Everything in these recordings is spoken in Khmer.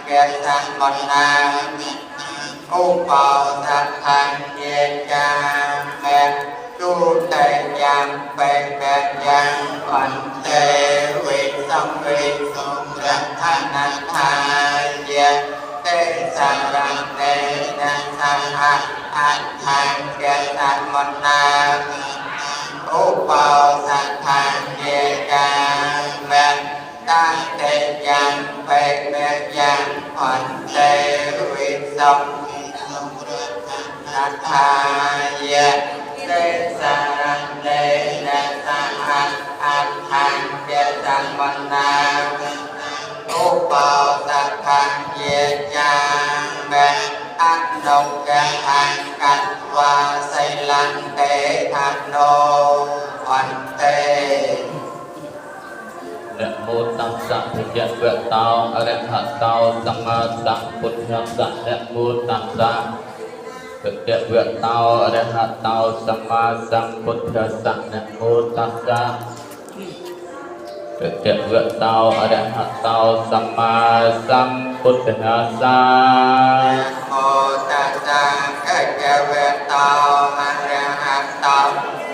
គសមនាឧបោសថញ្ញកាមេទុតិយំបេបយ៉ាងអន្ទេវិសង្វិសុរថនថាយៈទេសារណេនសហអដ្ឋង្គសមនាឧបោសថញ្ញកាមេតតិយំបេបយ៉ាងអន្ទេវិសង្វិសុរថនថាយៈទេសារណេនសហអដ្ឋង្គសមនាឧបោសថញ្ញកាមេអនុកហង្កត្វាសីលន្ទេធនោអន្ទេ នមោតស្សៈភគវតោអរហតោសម្មាសម្ពុទ្ធស្សៈនមោតស្សៈភគវតោអរហតោសម្មាសម្ពុទ្ធស្សៈនមោតស្សៈភគវតោអរហតោសម្មាសម្ពុទ្ធស្សៈ នមោតស្សៈភគវតោអរហតោ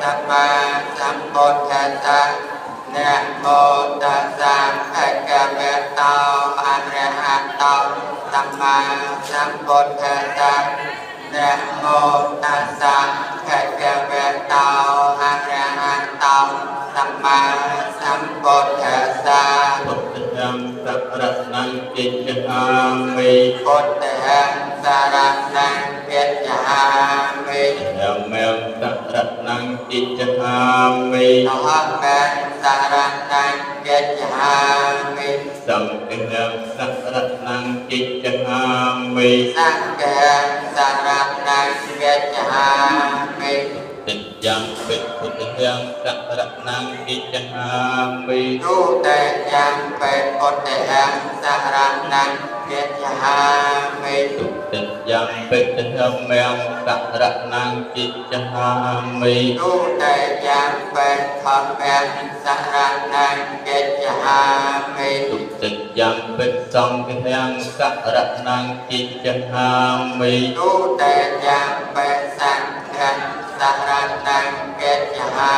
សម្មាសម្ពុទ្ធស្សៈនមោតស្សៈភគវតោអរហតោសម្មាសម្ពុទ្ធស្សៈនមោតស្សៈភគវតោអរហតោសម្មាសម្ពុទ្ធស្សៈ ពុទ្ធំសរណង្កិច្ឆាមិ ពុទ្ធំសារណង្កិច្ឆាមិ ធម្មំសរណង្កិច្ឆាមិ ធម្មំសារណង្កិច្ឆាមិ សង្ឃំសរណង្កិច្ឆាមិ សង្ឃំសារណង្កិច្ឆាមិ តិយ៉ាងពិពុទ្ធំសរណង្កិច្ឆាមិ ទុតិយំបេពុទ្ធំសារណង្កិច្ឆាមិ ទុតិយ៉ាងពិធម្មំសរណង្កិច្ឆាមិ ទុតិយំបេធម្មំសារណង្កិច្ឆាមិ ទុតិយ៉ាងពិសង្ឃំសរណង្កិច្ឆាមិ ទុតិយំបេសង្ឃំសារណង្កិច្ឆា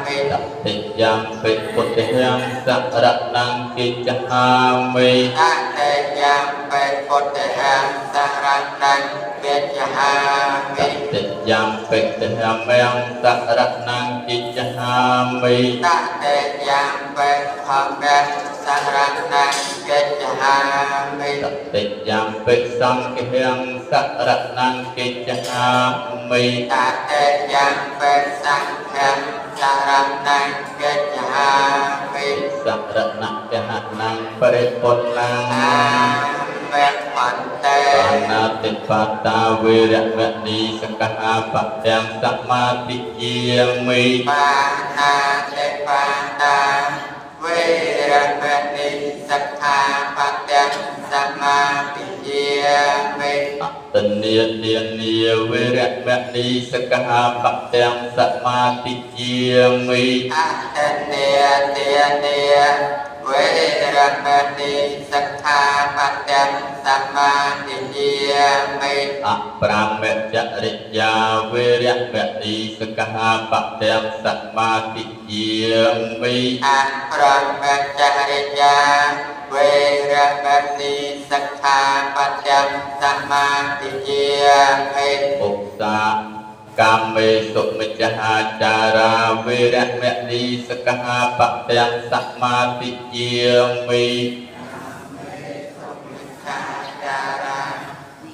មិ តតិយ៉ាងពិពុទ្ធំសរណង្កិច្ឆាមិ តតិយំបេពុទ្ធំសារណង្កិច្ឆា ត មិ តិយ៉ាងពិធម្មំសរណង្កិច្ឆាមិ តតិយំបេធម្មំសារណង្កិច្ឆាមិ តតិយ៉ាងពិសង្ឃំសរណង្កិច្ឆាមិ តតិយំបេសង្ឃំសារណង្កិច្ឆាមិ សរណចហនំបរិពុណ្ណំ អាមេបន្តិ បាណាតិបាតាវេរមណីសកហាបទាំងសមាទិយាមិ បាណាតិបាតាវេរមណីសិក្ខាបទាំងសមាទិយាមិ អតនីទានាវេរមណីសកហាបទាំងសមាទិយាមិ អតនេទានាវេរមណីសិក្ខាបទាំងសមាទិយាមិ អប្រមចរិយាវេរមណីសកហាបទាំងសមាទិយាមិ អប្រមចរិយាវេរមណីសិក្ខាបទាំងសមាទិយាមិ ឧស្សាកាមេសុមិច្ឆាចារាវេរមណីសកហាបទាំងសមាទិយាមិ ខាចារា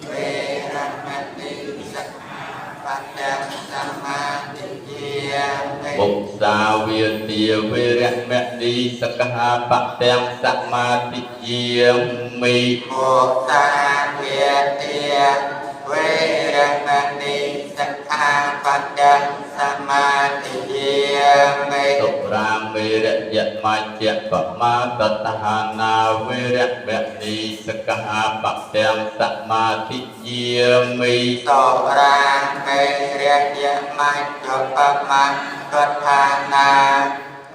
វេរមណីសិក្ខាបទាំងសមាទិយាមិ បុក្សាវាទាវេរមណីសកហាបទាំងសមាទិយាមិ មុសាវេទាវេរមណីសិក្ខាបទាំងសមាទិយាមិ សុរាមេរយមជ្ជបមាតតហានាវេរមណីសកហាបទាំងសមាទិយាមិ សុរាមេរយមជ្ជបមាតដ្ឋានា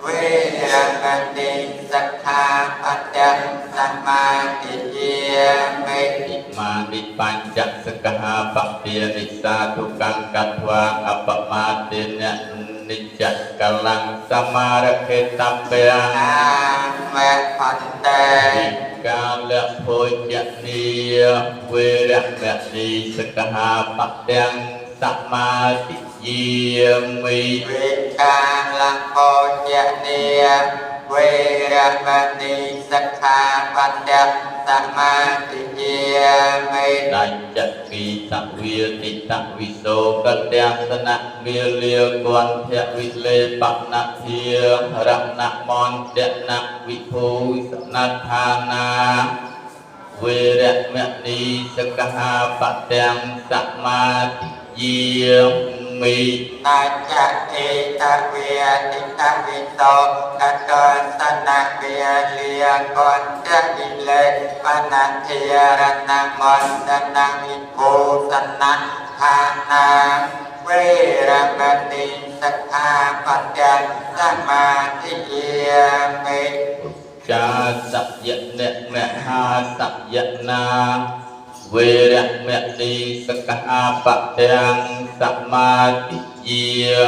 វេរមណីសិក្ខាបទាំងសមាទិយាមិ និបញ្ចសកហាបទានិសាទុកੰកត្វាអបមាទិននិច្ចកលੰសមារខេតពៈ អាមេផន្តេ កាលភោជនីវេរមណីសកហាបទាំងសមាទិយាមិ វិកាលភោជនីវេរមណីសក្ខាបទាំងសមាទិយាមិ ដញ្ចគីសវាតិតវិសោកទាំងសនៈមាលាគន្ធវិលេបនធារណមន្តនវិភូសនដ្ឋានាវេរមណីសកហាបទាំងសមាទិយាមិ នាចអេតវេតិតវិសោកតសនៈវេលាគន្ធវិលេបនធារណមន្តនវិភូសនដ្ឋានាវេរមណីសក្ខាបទាំងសមាទិយាមិ ចាសយនមហាសយនាវេរមណីសកហាបទាំងសមាទិយា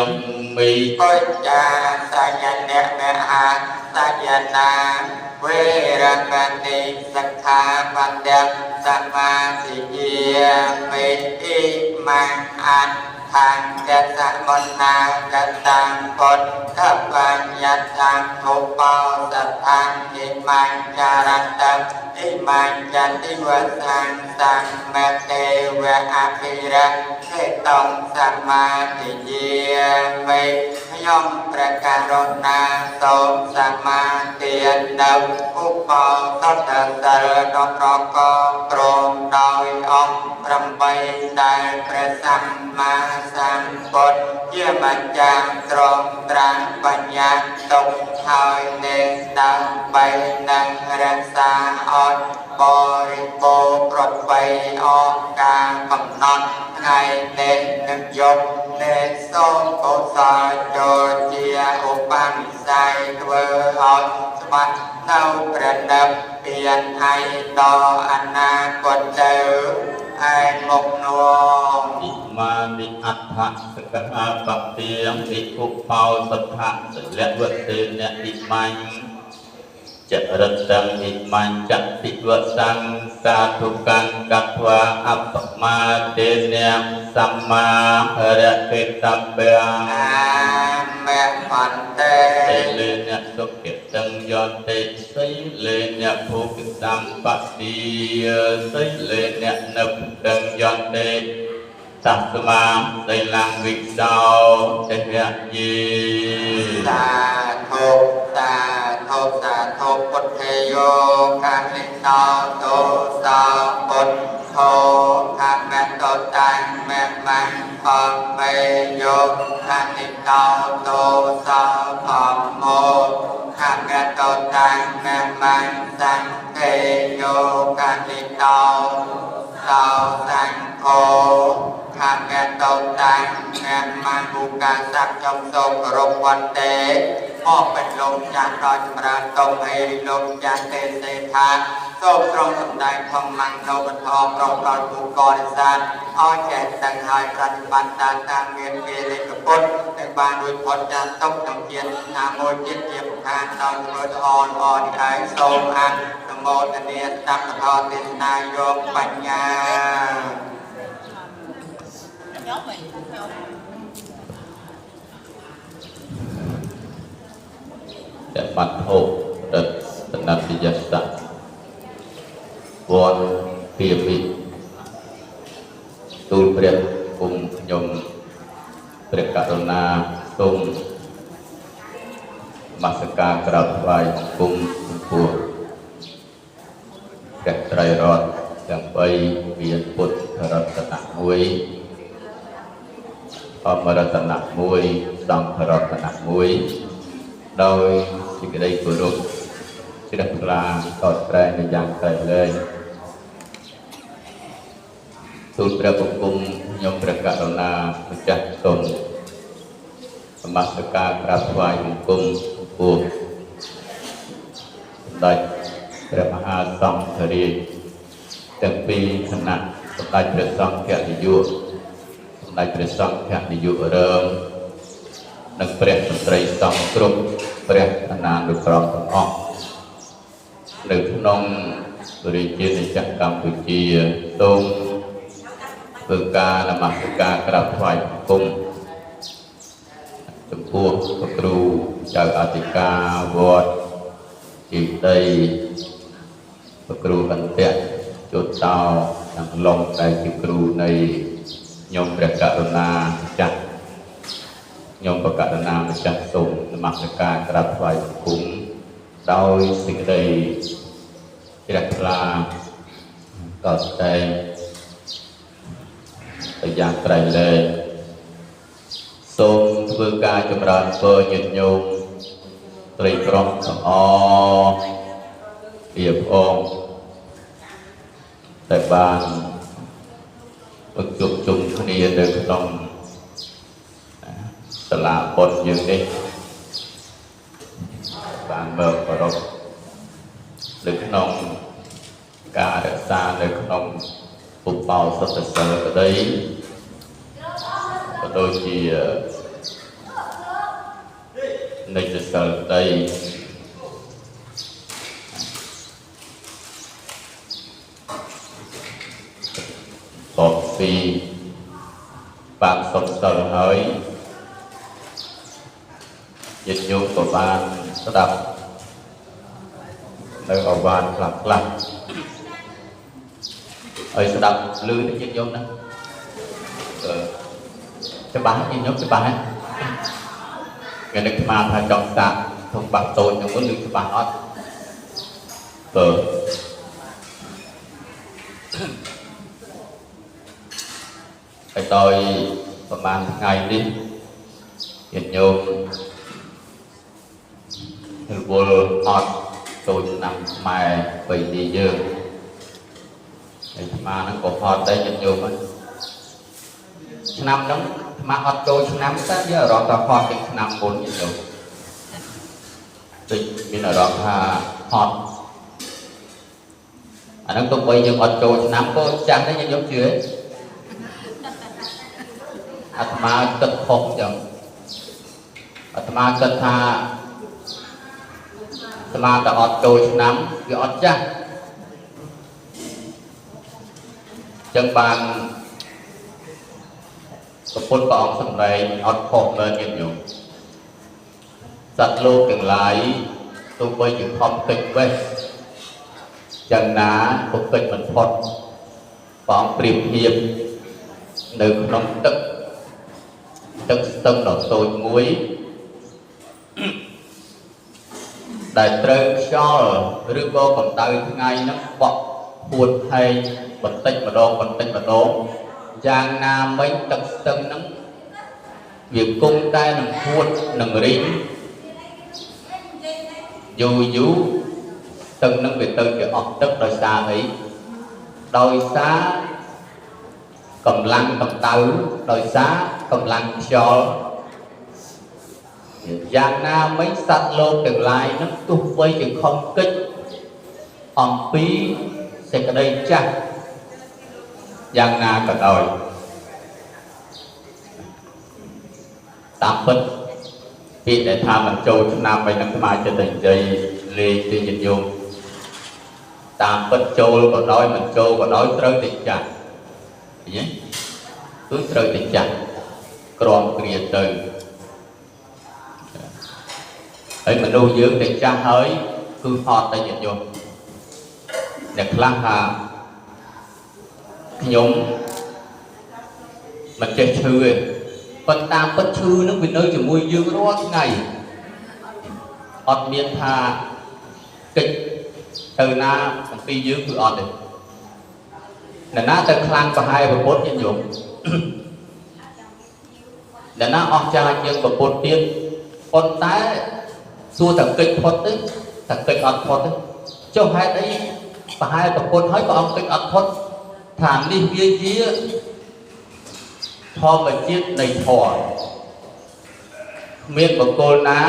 មិ កុចាសយនមហាសយនាវេរមណីសក្ខាបទាំងសមាទិយាមិ អ៊ីមੰអដ្ឋង្កសមនាកតាំពុទ្ធបញ្ញតាំឧបោសថੰអ៊ីមញ្ចរតੰអ៊ីមញ្ចតិវសੰសមទេវអភិរខេតងសមាទិយាមិ ខ្ញុំព្រះករុណាសូមសមាទាននៅឧបោសថសិលដ៏ប្រកបព្រមដោយអង្គ8ដែលព្រះសម្មាសម្ពុទ្ធជាម្ចាស់ទ្រង់ត្រាស់បញ្ញាទុកហើយ នឹងដើម្បីនឹងរក្សាឲ្យបរិបូរណ៍ប្របីអស់ការកំណត់ថ្ងៃនេះនឹងយប់នេះ សូមកុសលចូលជាឧបនិស្ស័យធ្វើឲ្យស្បាត់នៅព្រះនិព្វានឯដល់អនាគតទៅឯមុខនោះ ອິមានិអដ្ឋសកហាបទាងិឧបោសថសិលវតេនអ៊ិមញ្ចរិតੰអ៊ិមញ្ចតិវសੰសាធុកੰកត្វាអបមាទេនសម្មារខេតពៈ អាមេផន្តេ សិលេនសុគតੰយតិសីលេនភោគសម្បតិសីលេននិព្វតੰយតិតស្មាសីលੰវិសោទេវយេ សាធុសាធុសាធុពុទ្ធេយោកាលិណោទោសោពុទ្ធោខមតតាំមេមង្ខមេយោកាលិណោទោសោធម្មោខមតតាំមេមង្សង្ឃេយោកាលិណោសោសង្ឃោខមតតាំមេមង្ឧកាស័ក ខ្ញុំសូមគោរពវន្តេមកเป็นលោកចាស់ដ៏ចម្រើនតុងហេរិលោកចាស់ទេសេដ្ឋា សូមទ្រង់សម្ដែងធម្មនៅពធប្រោសដល់ពួកករិសាទឲ្យចេះដឹងហើយប្រតិបត្តិតាមតាមមានពេលលេខពុទ្ធ ដែលបានរួចផុតចាកទុក្ខក្នុងជាតិណាមួយជាតិជាប្រការដោយធ្វើល្អល្អនេះឯង សូមអនុមោទនាស្ដាប់ពធទេសនាយកបញ្ញា Nhớ mình không? តបត្ថុរតនតិយសៈវនពីមិទូលព្រះគុំខ្ញុំព្រះករុណាសូមមស្ការក្រាបថ្វាយបង្គំចំពោះព្រះត្រៃរតន៍ទាំង3មានពុទ្ធរតនៈ1អមរតនៈ1សង្ឃរតនៈ1ដោយសេចក្តីគោរពជ្រះថ្លាកោតក្រែងនៅយ៉ាងក្រៃលែងទូលព្រះបង្គំខ្ញុំព្រះករុណាម្ចាស់សូមនមស្ការក្រាបថ្វាយបង្គំចំពោះសម្ដេចព្រះមហាសង្ឃរាជ ទាំងពីរគណៈសម្ដេចព្រះសង្ឃនាយកសម្ដេចព្រះសង្ឃនាយករងនិងព្រះមន្ត្រីសង្ឃគ្រប់ព្រះអនានុក្រមទាំងអស់នៅក្នុងរាជាណាចក្រកម្ពុជាសូមធ្វើការនមស្ការក្រាបថ្វាយបង្គំចំពោះព្រះគ្រូចៅអធិការវត្តជីដីព្រះគ្រូអន្តៈជោតោនិងឡុងដែលជាគ្រូនៃខ្ញុំព្រះករុណាម្ចាស់ខ្ញុំព្រះករុណាម្ចាស់សូមនមស្ការក្រាបថ្វាយបង្គំដោយសេចក្តីជ្រះថ្លាក៏តែងទៅយ៉ាងក្រៃលែងសូមធ្វើការចម្រើនពរញាតិញោមត្រីប្រុសទាំងអស់ពីផងតែបានប្រជុំជុំគ្នានៅក្នុងសាលាបុណ្យយើងនេះបានមកគោរពនៅក្នុងការរក្សានៅក្នុងឧបោសថសីលក្តីក៏ដូចជានិច្ចសិលក្តីតបពីបានសុំសិលហើយញាតិញោមក៏បានស្ដាប់នៅអវាទខ្លះខ្លះហើយស្ដាប់ឮទៅញាតិញោមណាច្បាស់ញាតិញោមច្បាស់ហ្នឹងគេនឹកស្មានថាចង់សាកធំបាក់តូចហ្នឹងមុនឮច្បាស់អត់បើហើយដោយប្រហែលថ្ងៃនេះញាតិញោមរវល់អត់ចូលឆ្នាំខ្មែរបីនេះយើងហើយអាត្មាហ្នឹងក៏ហត់ដែរញាតិញោមហ្នឹងឆ្នាំហ្នឹងអាត្មាអត់ចូលឆ្នាំតែយើងអារម្មណ៍ថាហត់ជាងឆ្នាំមុនញាតិញោមដូចមានអារម្មណ៍ថាហត់អាហ្នឹងទោះបីយើងអត់ចូលឆ្នាំក៏ចាស់ដែរញាតិញោមជឿទេអាត្មាគិតខុសចឹងអាត្មាគិតថាអាត្មាតែអត់ចូលឆ្នាំវាអត់ចាស់ចឹងបានព្រះពុទ្ធព្រះអង្គសម្ដែងអត់ខុសមែនញាតិញោមសត្វលោកទាំងឡាយទោះបីជាខំកិច្ចវេះយ៉ាងណាក៏កិច្ចមិនផុតព្រះអង្គប្រៀបធៀបនៅក្នុងទឹកទឹកស្ទឹងដ៏តូចមួយដែលត្រូវខ្យល់ឬក៏កម្ដៅថ្ងៃហ្នឹងបក់ហួតហែងបន្តិចម្ដងបន្តិចម្ដងយ៉ាងណាមិញទឹកស្ទឹងហ្នឹងវាគង់តែនឹងហួតនឹងរីងយូរយូរស្ទឹងហ្នឹងវាទៅជាអស់ទឹកដោយសារអីដោយសារកម្លាំងកម្ដៅដោយសារកម្លាំងខ្យល់យ៉ាងណាមិញសត្វលោកទាំងឡាយហ្នឹងទោះបីជាខំកិច្ចអំពីសេចក្តីចាស់យ៉ាងណាក៏ដោយតាមពិតពាក្យដែលថាមិនចូលឆ្នាំអីហ្នឹងអាត្មាចិត្តតែនិយាយលេងទេញាតិញោមតាមពិតចូលក៏ដោយមិនចូលក៏ដោយត្រូវតែចាស់ឃើញទេគឺត្រូវតែចាស់ក្រំគ្រាទៅហើយមនុស្សយើងតែចាស់ហើយគឺហត់តែញាតិញោមអ្នកខ្លះថាខ្ញុំមិនចេះឈឺទេប៉ុន្តែតាមពិតឈឺនឹងវានៅជាមួយយើងរាល់ថ្ងៃអត់មានថាកិច្ចទៅណាអំពីយើងគឺអត់ទេអ្នកណាទៅខ្លាំងប្រហែលព្រះពុទ្ធញាតិញោមអ្នកណាអស្ចារ្យជាងព្រះពុទ្ធទៀតប៉ុន្តែសួរតែកិច្ចផុតទេតែកិច្ចអត់ផុតទេចុះហេតុអីប្រហែលព្រះពុទ្ធហើយព្រះអង្គកិច្ចអត់ផុតថានេះវាជាធម្មជាតិនៃធម៌គ្មានបុគ្គលណា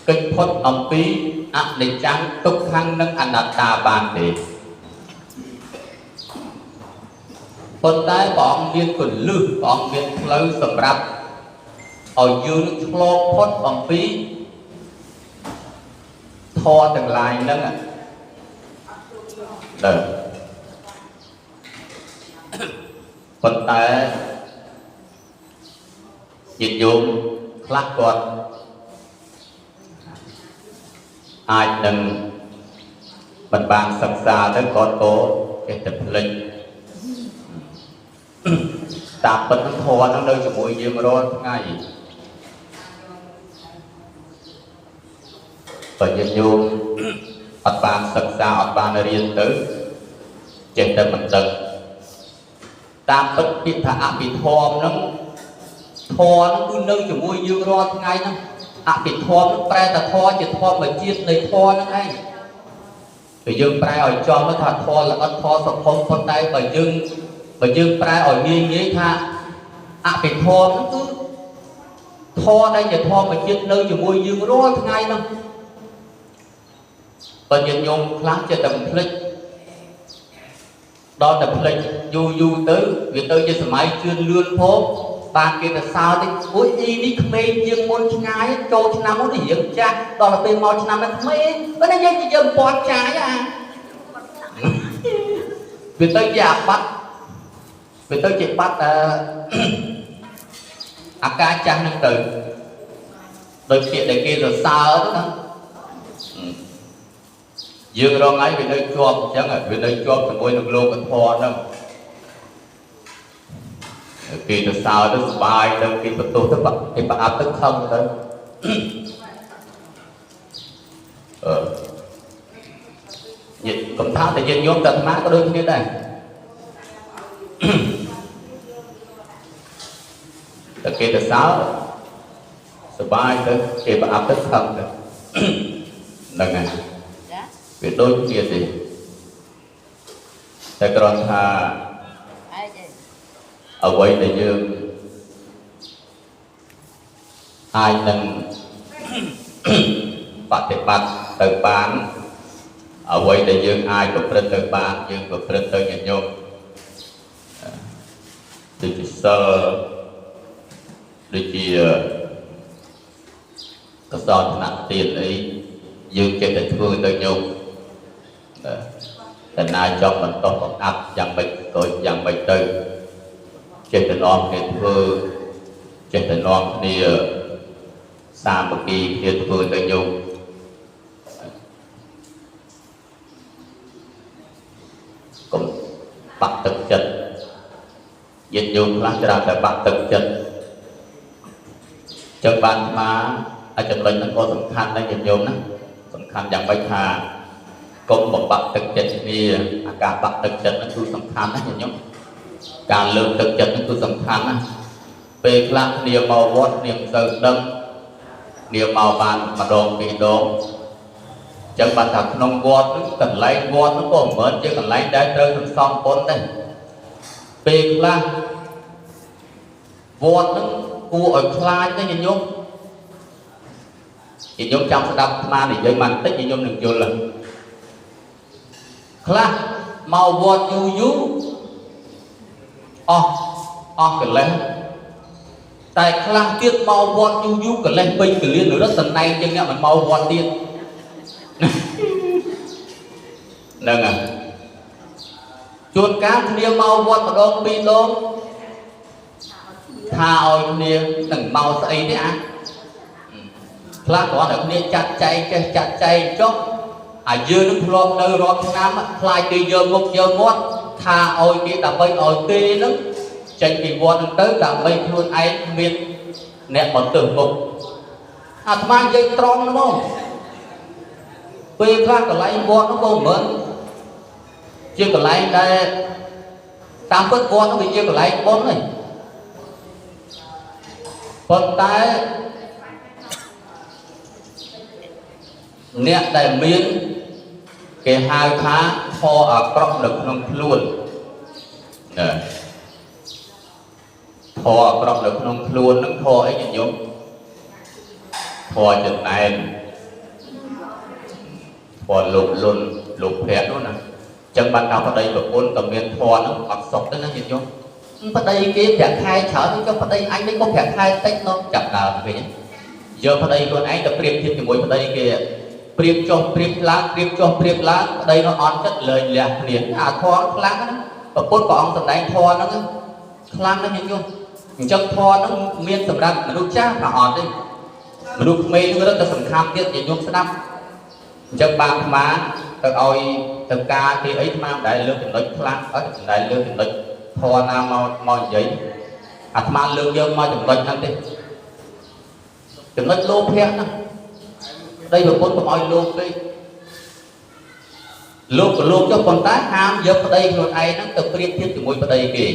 កិច្ចផុតអំពីអនិច្ចំទុក្ខំនិងអនត្តាបានទេ ប៉ុន្តែព្រះអង្គមានគន្លឹះព្រះអង្គមានផ្លូវសម្រាប់ឲ្យយើងនឹងឆ្លងផុតអំពីធម៌ទាំងឡាយហ្នឹងដល់ប៉ុន្តែញាតិញោមខ្លះគាត់អាចនឹងមិនបានសិក្សាទៅគាត់ក៏ចេះតែភ្លេចតាមពិតនឹងធម៌នឹងនៅជាមួយយើងរាល់ថ្ងៃបើញាតិញោមអត់បានសិក្សាអត់បានរៀនទៅចេះតែមិនដឹងតាមពិតពាក្យថាអភិធម្មហ្នឹងធម៌ហ្នឹងគឺនៅជាមួយយើងរាល់ថ្ងៃហ្នឹងអភិធម្មហ្នឹងប្រែតែធម៌ជាធម្មជាតិនៃធម៌ហ្នឹងឯងគឺយើងប្រែឲ្យចំទៅថាធម៌ល្អិតធម៌សុខុមប៉ុន្តែបើយើងប្រែឲ្យងាយងាយថាអភិធម្មហ្នឹងគឺធម៌ដែលជាធម្មជាតិនៅជាមួយយើងរាល់ថ្ងៃហ្នឹងបើញាតិញោមខ្លះចេះតែបំភ្លេចដល់តែភ្លេចយូរយូរទៅវាទៅជាសម័យជឿនលឿនផងបានគេទៅសើតិចអូយអ៊ីនេះក្មេងជាងមុនឆ្ងាយចូលឆ្នាំមុននេះរៀងចាស់ដល់ទៅពេលមកឆ្នាំនេះក្មេងបើនេះយើងយើងពាត់ចាយអាវាទៅជាអាបត្តិវាទៅជាបាត់អឺ អាការចាស់ហ្នឹងទៅដោយពាក្យដែលគេសរសើរទៅណាយើងរងថ្ងៃវានៅជាប់អញ្ចឹងវានៅជាប់ជាមួយនឹងលោកធម៌ហ្នឹងគេទៅសើទៅសបាយទៅគេបន្ទោសទៅគេប្រអាប់ទៅខឹងទៅអឺញាតិកំថាតែញាតិញោមតែអាត្មាក៏ដូចគ្នាដែរតែគេទៅសើសបាយទៅគេប្រអាប់ទៅខឹងទៅហ្នឹងហើយ ចា វាដូចគ្នាទេតែគ្រាន់ថា ឯងឯង អ្វីដែលយើងអាចនឹង បប្រតិបត្តិទៅបានអ្វីដែលយើងអាចប្រព្រឹត្តទៅបានយើងប្រព្រឹត្តទៅញាតិញោមដូចជាសិលដូចជាកសលថ្នាក់ទានអីយើងចេះតែធ្វើទៅញោមតែណាចង់បន្តបង្អាប់យ៉ាងម៉េចក៏យ៉ាងម៉េចទៅចេះតែនាំគ្នាធ្វើចេះតែនាំគ្នាសាមគ្គីគ្នាធ្វើទៅញោមកុំបាក់ទឹកចិត្តញាតិញោមខ្លះច្រើនតែបាក់ទឹកចិត្តចឹងបានអាអាចចំណុចហ្នឹងក៏សំខាន់ដែរញាតិញោមណាសំខាន់យ៉ាងម៉េចថាកុំបំបាក់ទឹកចិត្តគ្នាអាការបាក់ទឹកចិត្តហ្នឹងគឺសំខាន់ណាស់ញាតិញោមការលើកទឹកចិត្តហ្នឹងគឺសំខាន់ណាស់ពេលខ្លះគ្នាមកវត្តគ្នាមិនសូវដឹងគ្នាមកបានម្ដងពីរដងចឹងបានថាក្នុងវត្តហ្នឹងកន្លែងវត្តហ្នឹងក៏មិនមែនជាកន្លែងដែលត្រូវសន្សំបុណ្យដែរពេលខ្លះវត្តហ្នឹងគួរឲ្យខ្លាចណាញាតិញោមញាតិញោមចាំស្ដាប់អាត្មានិយាយបានតិចញាតិញោមនឹងយល់ខ្លះមកវត្តយូរយូរអស់អស់កិលេសតែខ្លះទៀតមកវត្តយូរយូរកិលេសពេញកលៀនរត់តំណែងជាងអ្នកមិនមកវត្តទៀតហ្នឹងហើយជួនកាលគ្នាមកវត្តម្ដងពីរដងថាឲ្យគ្នានឹងមកស្អីទេអាខ្លះគ្រាន់តែគ្នាចាត់ចែងចេះចាត់ចែងចុះអាយើងនឹងធ្លាប់នៅរាប់ឆ្នាំខ្លាចគេយកមុខយកមាត់ថាឲ្យគេដើម្បីឲ្យគេនឹងចេញពីវត្តនឹងទៅដើម្បីខ្លួនឯងមានអ្នកមកទើសមុខអាត្មានិយាយត្រង់ហ្មងពេលខ្លះកន្លែងវត្តនោះក៏មិនមែនជាកន្លែងដែលតាមពិតវត្តនោះវាជាកន្លែងបុណ្យទេប៉ុន្តែអ្នកដែលមានគេហៅថាធម៌អាក្រក់នៅក្នុងខ្លួនណាធម៌អាក្រក់នៅក្នុងខ្លួននឹងធម៌អីញាតិញោមធម៌ចំណែនធម៌លោភលន់លោភៈនោះណាចឹងបានដល់ប្តីប្រពន្ធក៏មានធម៌ហ្នឹងអត់សុខទេណាញាតិញោម ប្តីគេប្រាក់ខែច្រើនចុះប្តីអញវិញក៏ប្រាក់ខែតិចនោះចាប់ដើមវិញយកប្តីខ្លួនឯងទៅប្រៀបធៀបជាមួយប្តីគេប្រៀបចុះប្រៀបឡើងប្រៀបចុះប្រៀបឡើងប្តីនោះអន់ចិត្តលែងលះគ្នាអាធម៌ខ្លាំងណាប្រពុតព្រះអង្គសម្ដែងធម៌ហ្នឹងខ្លាំងណាស់ញាតិញោមអញ្ចឹងធម៌ហ្នឹងមានសម្រាប់មនុស្សចាស់ក៏អត់ទេមនុស្សក្មេងហ្នឹងរឹតតែសំខាន់ទៀតញាតិញោមស្ដាប់អញ្ចឹងបានអាត្មាទៅឲ្យទៅការគេអីអាត្មាមិនដែលលើកចំណុចខ្លាំងអត់មិនដែលលើកចំណុចធម៌ណាមកនិយាយអាត្មាលើកយកមកចំណុចហ្នឹងទេចំណុចលោភៈហ្នឹងប្តីប្រពន្ធកុំឲ្យលោភពេកលោកក៏លោកចុះប៉ុន្តែហាមយកប្តីខ្លួនឯងហ្នឹងទៅប្រៀបធៀបជាមួយប្តីគេ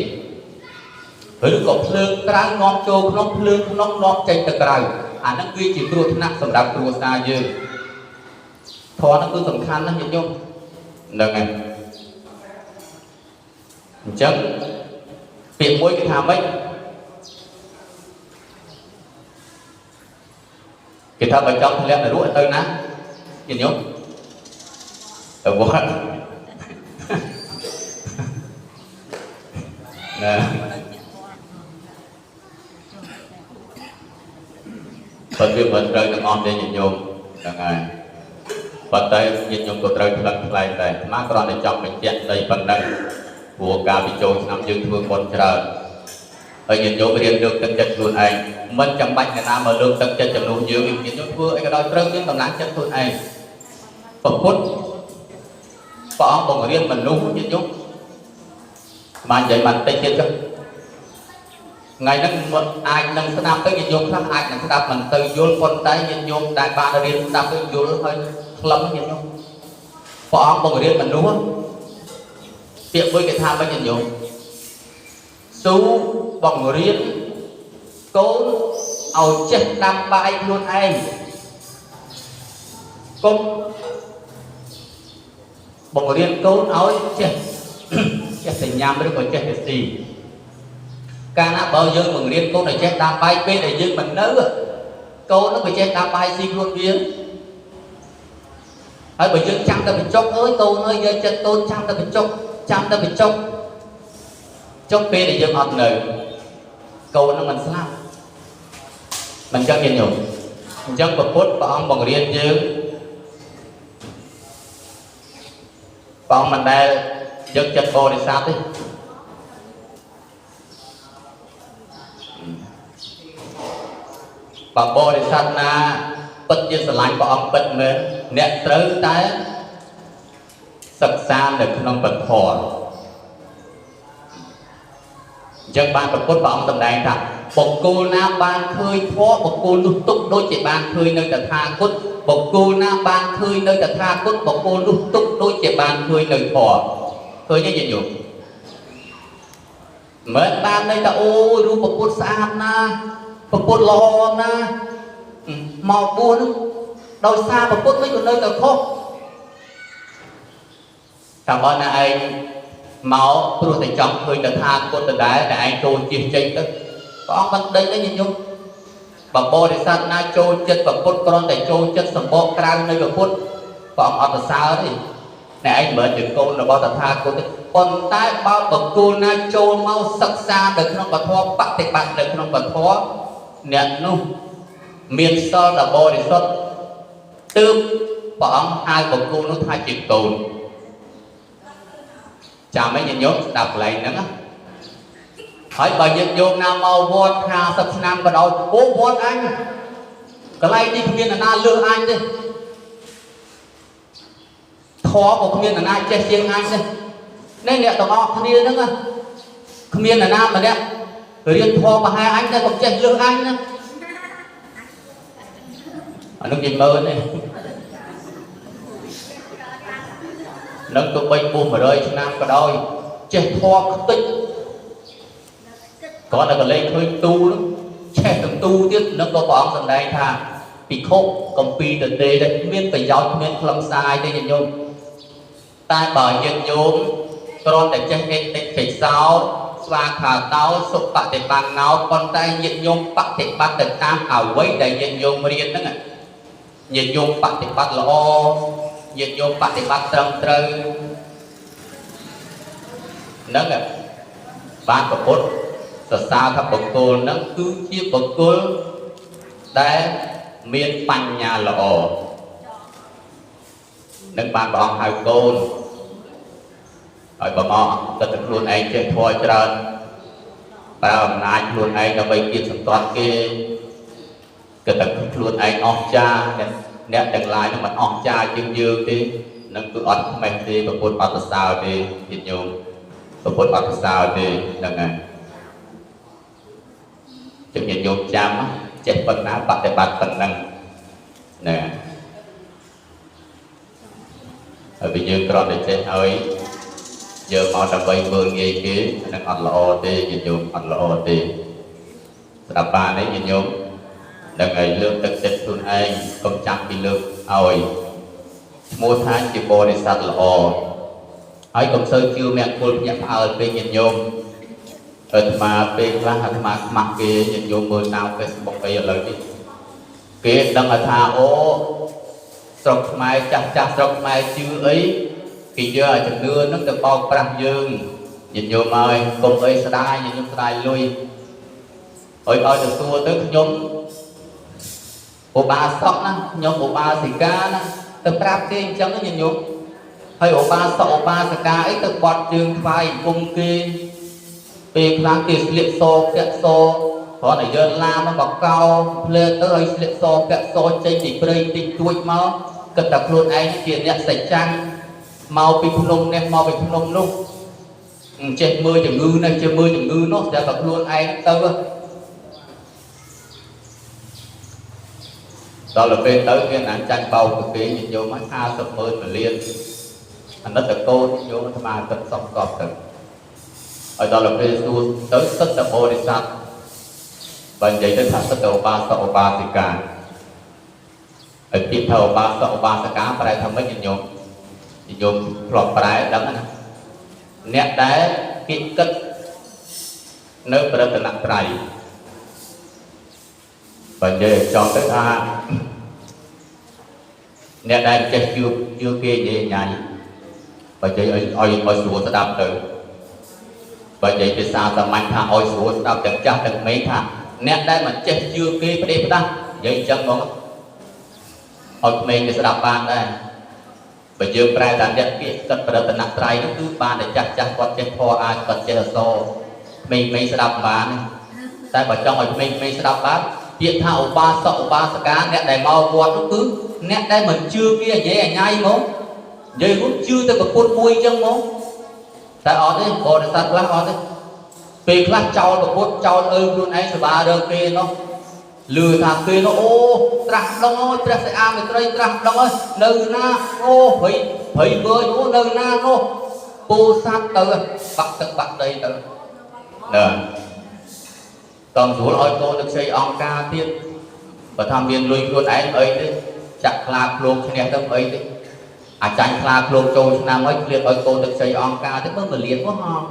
ឬក៏ភ្លើងក្រៅនាំចូលក្នុងភ្លើងក្នុងនាំចេញទៅក្រៅអាហ្នឹងវាជាគ្រោះថ្នាក់សម្រាប់គ្រួសារយើងធម៌ហ្នឹងគឺសំខាន់ណាស់ញាតិញោមហ្នឹងហើយអញ្ចឹងពាក្យមួយគេថាម៉េចគេថាបើចង់ធ្លាក់នរកទៅណាញាតិញោមទៅវត្តណាបើវាមិនត្រូវទាំងអស់ទេញាតិញោមហ្នឹងហើយប៉ុន្តែញាតិញោមក៏ត្រូវថ្លឹងថ្លែងដែរអាត្មាគ្រាន់តែចង់បញ្ជាក់ដីប៉ុណ្ណឹងព្រោះការពីចូលឆ្នាំយើងធ្វើបុណ្យច្រើនហើយញាតិញោមរៀនលើកទឹកចិត្តខ្លួនឯងមិនចាំបាច់អ្នកណាមកលើកទឹកចិត្តជំនួសយើងញាតិញោមធ្វើអីក៏ដោយត្រូវមានកម្លាំងចិត្តខ្លួនឯងព្រះពុទ្ធព្រះអង្គបង្រៀនមនុស្សញាតិញោមបាននិយាយបានតិចទៀតចុះថ្ងៃហ្នឹងមិនអាចនឹងស្ដាប់ទៅញាតិញោមខ្លះអាចនឹងស្ដាប់មិនទៅយល់ប៉ុន្តែញាតិញោមដែលបានរៀនស្ដាប់ទៅយល់ហើយខ្លឹមញាតិញោមព្រះអង្គបង្រៀនមនុស្សពាក្យមួយគេថាម៉េចញាតិញោមស៊ូបង្រៀនកូនឲ្យចេះដាំបាយខ្លួនឯងកុំបង្រៀនកូនឲ្យចេះចេះតែញ៉ាំឬក៏ចេះតែស៊ីកាលណាបើយើងបង្រៀនកូនឲ្យចេះដាំបាយពេលដែលយើងមិននៅកូននឹងវាចេះដាំបាយស៊ីខ្លួនវាហើយបើយើងចាំតែបញ្ចុកអើយកូនអើយយកចិត្តកូនចាំតែបញ្ចុកចាំតែបញ្ចុកចុកពេលដែលយើងអត់នៅកូននឹងមិនស្លាប់មិនចឹងញាតិញោមអញ្ចឹងព្រះពុទ្ធព្រះអង្គបង្រៀនយើងព្រះអង្គមិនដែលយកចិត្តបរិស័ទទេបើបរិស័ទណាពិតជាស្រឡាញ់ព្រះអង្គពិតមែនអ្នកត្រូវតែសិក្សានៅក្នុងពធអញ្ចឹងបានព្រះពុទ្ធព្រះអង្គសម្ដែងថាបុគ្គលណាបានឃើញធម៌បុគ្គលនោះទុកដូចជាបានឃើញនៅតថាគតបុគ្គលណាបានឃើញនៅតថាគតបុគ្គលនោះទុកដូចជាបានឃើញនៅធម៌ឃើញទេញាតិញោមមិនបានន័យថាអូយរូបពុទ្ធស្អាតណាស់ព្រះពុទ្ធល្អណាស់មកបួសនោះដោយសារព្រះពុទ្ធវិញក៏នៅតែខុសតាមបើណាឯងមកព្រោះតែចង់ឃើញតថាគតដដែលតែឯងចូលជិះចេញទៅព្រះអង្គមិនដេញទេញាតិញោមបើបរិស័ទណាចូលចិត្តព្រះពុទ្ធគ្រាន់តែចូលចិត្តសម្បកក្រៅនៃព្រះពុទ្ធព្រះអង្គអត់សរសើរទេអ្នកឯងមិនមែនជាកូនរបស់តថាគតទេប៉ុន្តែបើបុគ្គលណាចូលមកសិក្សានៅក្នុងពធបតិបត្តិនៅក្នុងពធអ្នកនោះមានសិលដ៏បរិសុទ្ធទើបព្រះអង្គហៅបុគ្គលនោះថាជាកូនចាំឯងញាតិញោមស្ដាប់កន្លែងហ្នឹងណាហើយបើញាតិញោមណាមកវត្ត50ឆ្នាំក៏ដោយអូវត្តអញកន្លែងនេះគ្មាននរណាលើសអញទេធម៌ក៏គ្មាននរណាចេះជាងអញទេនេះអ្នកទាំងអស់គ្នាហ្នឹងគ្មាននរណាម្នាក់រៀនធម៌ប្រហែលអញតែកុំចេះលើសអញណាអានោះនិយាយមើលនេះនឹងទៅបីពោះ100ឆ្នាំក៏ដោយចេះធម៌ខ្ទេចគ្រាន់តែក៏លេងឃើញទូនោះឆេះទាំងទូទៀតនឹងក៏ព្រះអង្គសម្ដែងថាភិក្ខុកំពីទទេដែលគ្មានប្រយោជន៍គ្មានខ្លឹមសារទេញាតិញោមតែបើញាតិញោមគ្រាន់តែចេះអេតិពិសោស្វាខាតោសុបតិបណ្ណោប៉ុន្តែញាតិញោមបតិបត្តិទៅតាមអ្វីដែលញាតិញោមរៀនហ្នឹងញាតិញោមបតិបត្តិល្អញាតិញោមបតិបត្តិត្រឹមត្រូវហ្នឹង បានប្រពុតសរសើរថាបុគ្គលនឹងគឺជាបុគ្គលដែលមានបញ្ញាល្អនឹងបានព្រះអង្គហៅកូនហើយបើមកគិតតែខ្លួនឯងចេះធម៌ច្រើនប្រើអំណាចខ្លួនឯងដើម្បីគៀបសង្កត់គេគិតតែខ្លួនឯងអស្ចារ្យអ្នកទាំងឡាយនឹងមិនអស្ចារ្យជាងយើងទេនឹងគឺអត់ខ្មេះទេប្រពុតអត់សរសើរទេញាតិញោមប្រពុតអត់សរសើរទេហ្នឹងហើយចឹងញាតិញោមចាំចេះប៉ុណ្ណាបប្រតិបត្តិប៉ុណ្ណឹងណាហើយបើយើងគ្រាន់តែចេះហើយយកមកដើម្បីមើលងាយគេនឹងអត់ល្អទេញាតិញោមអត់ល្អទេស្ដាប់បានទេញាតិញោមនឹងឲ្យលើកទឹកចិត្តខ្លួនឯងកុំចាំពីលើកឲ្យឈ្មោះថាជាបរិស័ទល្អហើយកុំសូវជឿមង្គលភ្ញាក់ផ្អើលពេកញាតិញោមអាត្មាពេលខ្លះអាត្មាខ្មាស់គេញាតិញោមមើលតាម Facebook អីឥឡូវនេះគេដឹងថាអូស្រុកខ្មែរចាស់ចាស់ស្រុកខ្មែរជឿអីគេយកអាជំនឿហ្នឹងទៅបោកប្រាស់យើងញាតិញោមហើយកុំអីស្ដាយញាតិញោមស្ដាយលុយហើយឲ្យទៅសួរទៅខ្ញុំឧបាសកណាខ្ញុំឧបាសិកាណាទៅប្រាប់គេអញ្ចឹងញាតិញោមហើយឧបាសកឧបាសិកាអីទៅបត់ជើងថ្វាយគុំគេពេលខ្លះគេស្លៀកសពាក់សគ្រាន់តែយកឡានមកកោផ្លេទៅឲ្យស្លៀកសពាក់សចេញពីព្រៃតិចតួចមកគិតតែខ្លួនឯងជាអ្នកសច្ចាំងមកពីភ្នំនេះមកពីភ្នំនោះចេះមើលជំងឺនេះចេះមើលជំងឺនោះតែខ្លួនឯងទៅដល់ទៅពេលទៅមានអាចាញ់បោកទៅគេញាតិញោម50ម៉ឺនមួយលានអាណិតតកូនញាតិញោមអាត្មាគិតសពកប់ទៅហើយដល់ទៅពេលសួរទៅសិតតបរិស័ទបើនិយាយទៅថាសិតតឧបាសកឧបាសិកាហើយពាក្យថាឧបាសកឧបាសិកាប្រែថាម៉េចញាតិញោមញាតិញោមធ្លាប់ប្រែដឹងណាអ្នកដែលគេគិតនៅប្រតនត្រ័យបើនិយាយចង់ទៅថាអ្នកដែលចេះជឿជឿគេនិយាយញ៉ៃបើនិយាយឲ្យឲ្យឲ្យស្រួលស្ដាប់ទៅបើនិយាយភាសាសាមញ្ញថាឲ្យស្រួលស្ដាប់ទាំងចាស់ទាំងក្មេងថាអ្នកដែលមិនចេះជឿគេផ្ដេសផ្ដាស់និយាយអញ្ចឹងហ្មងឲ្យក្មេងគេស្ដាប់បានដែរបើយើងប្រែថាអ្នកពាក្យគិតប្រតនត្រ័យនោះគឺបានតែចាស់ចាស់គាត់ចេះធម៌អាចគាត់ចេះអក្សរក្មេងៗស្ដាប់បានតែបើចង់ឲ្យក្មេងៗស្ដាប់បានពាក្យថាឧបាសកឧបាសិកាអ្នកដែលមកវត្តនោះគឺអ្នកដែលមិនជឿគេនិយាយអញ្ញៃហ្មងនិយាយនោះជឿតែប្រពុតមួយអញ្ចឹងហ្មងតែអត់ទេបរិស័ទខ្លះអត់ទេពេលខ្លះចោលប្រពុតចោលឪខ្លួនឯងសបារើគេនោះលឺថាគេនោះអូត្រាស់ដងអើយព្រះសិអាមេត្រីត្រាស់ដងអើយនៅណាអូព្រៃព្រៃវើយអូនៅណានោះពោស័តទៅបាក់ទឹកបាក់ដីទៅណាតំស្រួលឲ្យកូនទៅខ្ចីអង្គការទៀតបើថាមានលុយខ្លួនឯងអីទេចាក់ខ្លាឃ្លោកឈ្នះទៅអីទេអាចាញ់ខ្លាឃ្លោកចូលឆ្នាំហើយឃ្លាតឲ្យកូនទៅខ្ចីអង្គការទៅមើលមួយលានមកហង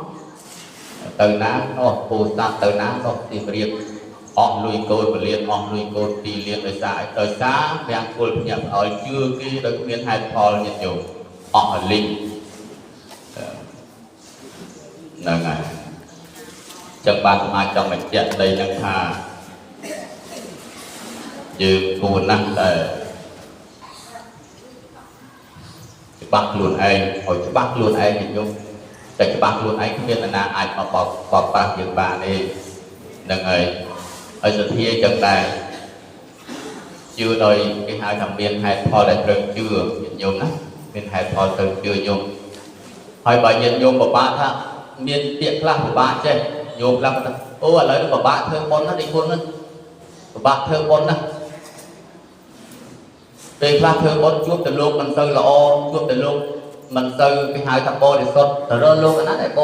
ទៅណាអូពោស័តទៅណានោះទីរៀបអស់លុយកូនមួយលានអស់លុយកូន2លានដោយសារដោយសារមង្គលភ្ញាក់ផ្អើលជឿគេដោយគ្មានហេតុផលញាតិញោមអស់លីងហ្នឹងហើយចឹងបានសមាចង់បញ្ជាក់ដីនឹងថាយើងគួរណាស់តែច្បាស់ខ្លួនឯងឲ្យច្បាស់ខ្លួនឯងញាតិញោមតែច្បាស់ខ្លួនឯងគ្មាននរណាអាចមកបោកបោកប្រាស់យើងបានទេហ្នឹងហើយហើយសទ្ធាចឹងដែរជឿដោយគេហៅថាមានហេតុផលដែលត្រូវជឿញាតិញោមណាមានហេតុផលត្រូវជឿញោមហើយបើញាតិញោមពិបាកថាមានពាក្យខ្លះពិបាកចេះញោមខ្លះគាត់ថាអូឥឡូវនេះពិបាកធ្វើបុណ្យណាស់ដូចគុណហ្នឹងពិបាកធ្វើបុណ្យណាស់ពេលខ្លះធ្វើបុណ្យជួបតែលោកមិនសូវល្អជួបតែលោកមិនសូវគេហៅថាបរិសុទ្ធទៅរកលោកណាដែល